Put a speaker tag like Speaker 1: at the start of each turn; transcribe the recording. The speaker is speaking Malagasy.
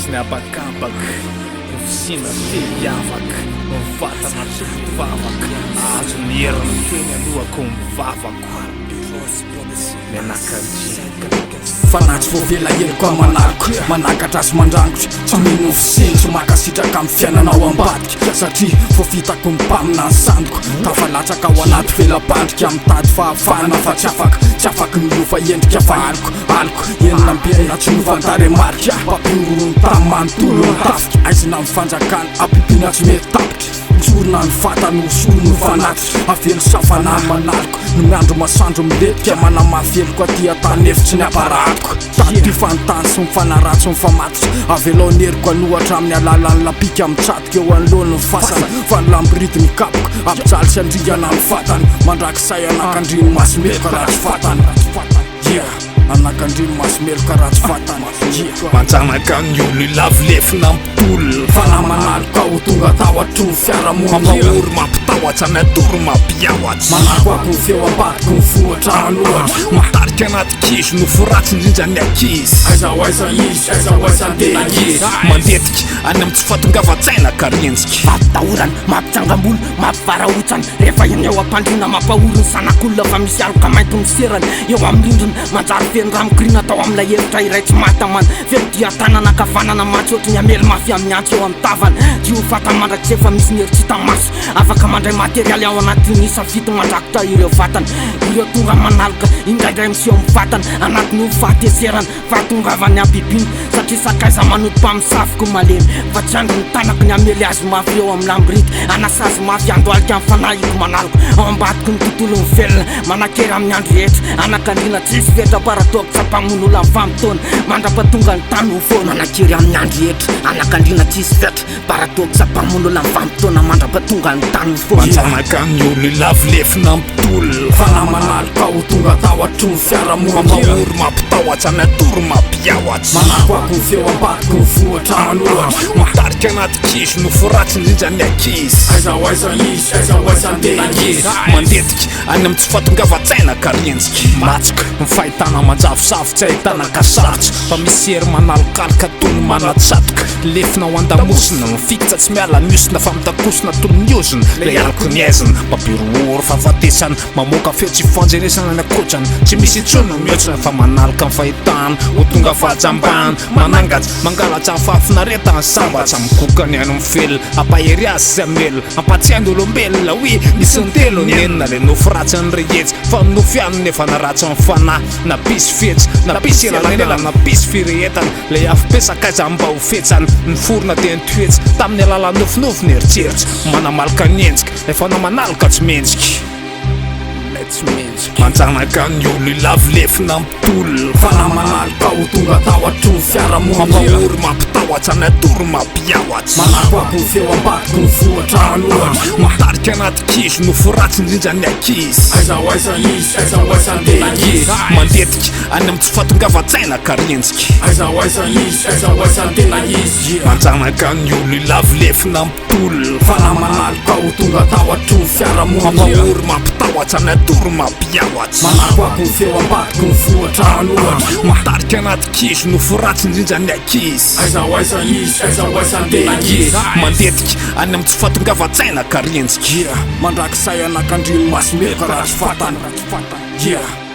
Speaker 1: tsy ny habakabaka, ny fisiana te hiavaka, ny vatana tsy mivavaka, ahazo ny herin'ny teny alohako ny vavako. Mianakandriana.
Speaker 2: Fanahy tsy voavela heloka aman'aloko Manakatra sy mandrangotra Tsy mino ny fisiany Tsy mankasitraka amin'ny fiainana ao ambadika Satria voafitako ny mpaminany sandoka Tafalatsaka ao anaty vela-pandrika Mitady fahafahana fa tsy afaka Tsy afaky ny hiova endrika fa aloka Aloka 66 tsy niova ny tarehimarika Mpampihorohoro ny tany manontolo ny tafika Aizina amin'ny fanjakana Habibiana tsy mety tapitra Tsorina ny vatana ho solo no fanatitra Avelo safana aman'aliko Ny miandry masoandro milentika Manamafy heloka aty an-tany efitry ny aparahatoka Tadidio fa ny tany sy mifanaratsy mifamatotra Avelao ny heriko hanohatra amin'ny alalan'ny lapika Mitsatoka eo anoloan'ny fasana Fa ny lamboridy mikapoka Hampijaly sy handringana ny vatana Mandrakizay anakandrian'ny maso meloka ratsy vatana Yeah. Anakandriany maso meloka ratsy vatana yeah.
Speaker 1: Manjanaka ny olo ilavo lefona mpitolona.
Speaker 2: Fanahy manaloka ho tonga tahotra ny fiarahamonina.
Speaker 1: Mampahory mampitahotra ny atory mampiahotra.
Speaker 2: Manakoako ny feo ambadiky ny vohitra manohatra.
Speaker 1: Mitarika anaty kizo nofo ratsy indrindra ny ankizy.
Speaker 2: Aiza ho aiza izy, aiza ho aiza tena izy.
Speaker 1: Mandetika any amin'ny tsy fahatongavan-tsaina ka renjika.
Speaker 3: Fampitahorana, mampitsangam-bolo, mampivarahontsana Rehefa eny eo am-pandriana mampahory ny zanak'olona fa misy aloka mainty miserana eo amin'ny rindrina. Manjary feno rà mikoriana tao amin'ilay efitra iray tsy mahatamana. Feno dian-tanana ankavanana mantsy ohatry ny hamely mafy amin'ny antsy eo amin'ny tavana. Tsy ho fantany mandrakizay fa misy ny hery tsy hita maso afaka mandray materialy ao anatin'ny isa fito mandrakotra ireo vatana. Ireo tonga manaloka indraindray miseho mivantana anatin'ny fahatezerana. Fahatongavan'ny habibiana satria sakaiza manoto mpamosavy ko malemy fa tsy andry ny tanako ny hamely azy mafy eo amin'ny lamboridy hanasa azy mafy handohalika ny fanahiko manaloka ao ambadiky ny tontolon'ny velona manan-kery amin'ny andro rehetra anakandriana tsisy fetra paradoxe mpamono olona mifamotoana mandrapatonga ny tany ho foana manan-kery amin'ny andro rehetra anakandriana tsisy fetra paradoxe mpamono olona mifamotoana mandrapatonga ny tany ho foana.
Speaker 1: Manjanaka ny olo ilavo lefona mpitolona.
Speaker 2: Fanahy manaloka ho tonga tahotra ny fiarahamonina.
Speaker 1: Mampahory mampitahotra ny atory mampiahotra.
Speaker 2: Manakoako ny feo ambadiky ny vohitra manohatra.
Speaker 1: Mitarika anaty kizo nofo ratsy indrindra ny ankizy.
Speaker 2: Aiza ho aiza izy, aiza ho aiza ny tena izy.
Speaker 1: Mandetika any amin'ny tsy fahatongavan-tsaina ka renjika. Matsoka ny fahitana manjavozavo tsy ahitana ka sarotra fa misy hery manalokaloka toy ny manatsatoka. Lefona ao an-damosina, mifikitra tsy miala ny hosina fa mitakosona toy ny ozona ilay aloky ny haizina. Mampihorohoro fahafatesana, mamoaka feo tsy ifanjenesana ny ankoatrany. Tsy misy intsony ny mihoatrany fa manaloka ny fahitana ho tonga fahajambana. Manangatra, mangalatra ny fahafinaretana, sambatra mikoka ny ainy mivelona, hampahery azy sy hamelona, hampatsiahy ny olombelona hoe misy ny telo ny enina ilay nofy ratsy ny rehetra fa ny nofy ihany no efa naratsy ny fanahy. Nampisy fihetsika, nampisy elanelana, nampisy firehetana. Ilay afobe sakaiza mba ho fetsany Niforona dia nitohetsy Tamin'ny alalan'ny nofinofy ny eritreritra Manamaloka ny endrika Ilay fanahy manaloka tsy mendrika Ilay tsy mendrika Manjanaka ny olo ilavo lefona mpitolona
Speaker 2: Fanahy manaloka ho tonga tahotra ny fiarahamonina
Speaker 1: Mampahory mampitahotra ny atory mampiahotra
Speaker 2: Manakoako ny feo ambadiky ny vohitra manohatra
Speaker 1: Mitarika anaty kizo nofo ratsy indrindra ny ankizy
Speaker 2: Aiza ho aiza izy, aiza ho aiza ny tena izy
Speaker 1: Mandetika any amin'ny tsy fahatongavan-tsaina ka renjika.
Speaker 2: Aiza ho aiza izy, aiza ho aiza ny tena izy.
Speaker 1: Manjanaka ny olo ilavo lefona mpitolona.
Speaker 2: Fanahy manaloka ho tonga tahotra ny fiarahamonina.
Speaker 1: Mampahory mampitahotra ny atory mampiahotra.
Speaker 2: Manakoako ny feo ambadiky ny vohitra manohatra.
Speaker 1: Mitarika anaty kizo nofo ratsy indrindra ny ankizy.
Speaker 2: Aiza ho aiza izy, aiza ho aiza ny tena izy.
Speaker 1: Mandetika any amin'ny tsy fahatongavan-tsaina ka renjika.
Speaker 2: Mandrakizay anakandrian'ny maso meloka ratsy vatana. Yeah.